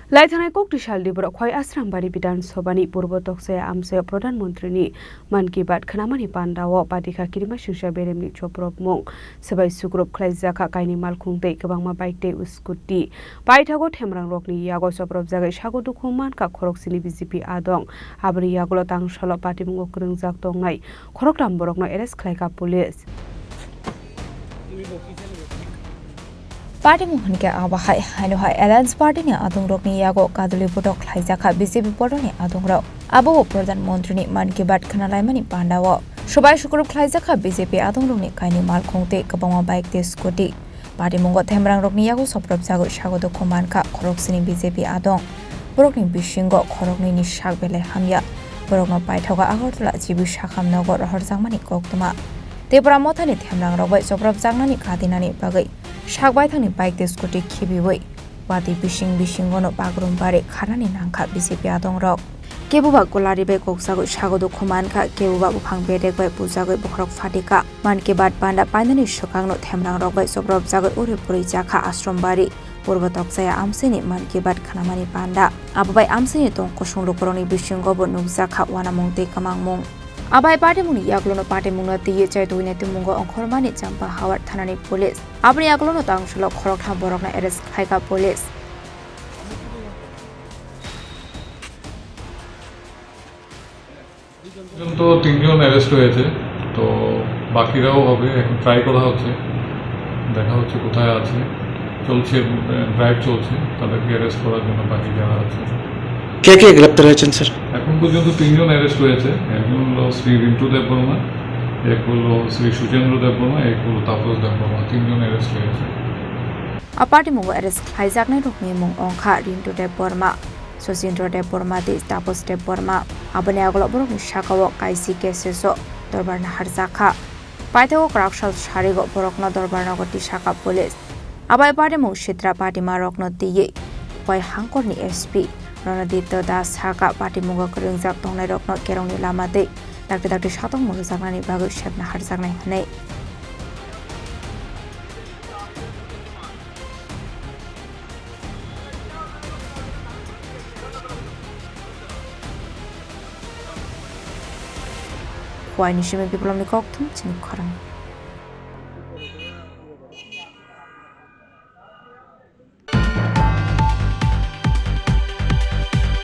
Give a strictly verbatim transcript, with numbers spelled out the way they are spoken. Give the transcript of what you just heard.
Laithanai kok twi salni borok Khowai Asrambari Bidhan Sabhani Purbo Toksaya amchaio Pradhan Mantrini Mann Ki Baat khnamani pandao patikha kirima singsa beremni chopropmung, swbai sukrup khlaijakha kainwi malkhung tei kwbangma bike tei scooty. Paithago themrangrokni yago chopropjagwi sago dukhu mankha khoroksini B J P adong. Aboni yagulo tangsalo patimungo kwrwngjak tongnai khoroktham borokno arrest khlaikha police. Party mung hwnkhe abo hai, haino hai Alliance Party ni adongrokni yago kaduli botok khlaijakha B J P bodolni adongrok. Abo bo Pradhan Mantrini Mann Ki Baat khwnalaimani pandao. Swbai sukrup khlaijakha B J P adongrokni kainwi malkhung tei kwbangma bike tei scooty. Party mungo themrangrokni yago chopropjagwi sago dukhu mankha khoroksini B J P adong. Borokni bisingo khoroknwini sak belai hamya. Borokno paithago Agartala G B Sakham nogo rohorjakmani koktwma. Tipra mothani themrangrok bai chopropjaknani kadinani bagwi sak baithangni bike tei scooty khibiwi watwi bising bisingono bagrum bari kharnani nangkha B J P adongrok. Keboba kwlari bai koksagwi sago dukhu mankha, keboba buphang bedek bai bujagwi bokhorok phatikha. Mann Ki Baat panda painani swkangno themrangrok bai chopropjagwi uri puri jakha Asrambari. Purbo Toksaya amchaini Mann Ki Baat khnamani panda. Abo bai amchaini tong kusung lukurokni bisingo bo nukjakha uanamung tei kwmangmung. Abai patimungni yagulono patimungno twiwi chaitugwi naitukmungo ongkhormani Champa Hawar thanani police. Aboni yagulono tangsalo khoroktham borokno arrest khlaikha police. পর্যন্ত তিনজন অ্যারেস্ট হয়েছে, তো বাকিরাও হবে, এখন ট্রাই করা হচ্ছে, দেখা হচ্ছে কোথায় আছে, চলছে, ড্রাইভ চলছে, তাদেরকে অ্যারেস্ট করার জন্য বাকি যারা আছে। কে কে গ্রেপ্তার হয়েছেন, স্যার? এখন পর্যন্ত তিনজন অ্যারেস্ট হয়েছে, একজন হলো শ্রী রিন্টু দেববর্মা, এক হলো শ্রী সুচেন্দ্র দেববর্মা, এক হলো তাপস দেববর্মা, তিনজন অ্যারেস্ট হয়েছে। A patimungo arrest khlaijaknairokni mung wngkha Rintu Debbarma, Sachindra Debbarma tei Taposh Debbarma. Aboni yagulo borokni sakao kaisi cases o dorbar naharjakha. Paithago kwraksal sarigo borokno dorbar nogo tisakha police. Abai patimung sitra patimarokno twiwi Khowai hangkorni S P Ranaditya Das sakha patimungo kwrwngjak tongnairokno kerongni lama tei dakti dakti satokmung rwjaknani bagwi sepna harjaknai hwnwi. Khowai ni simi Biplobni kokthum chini khorang.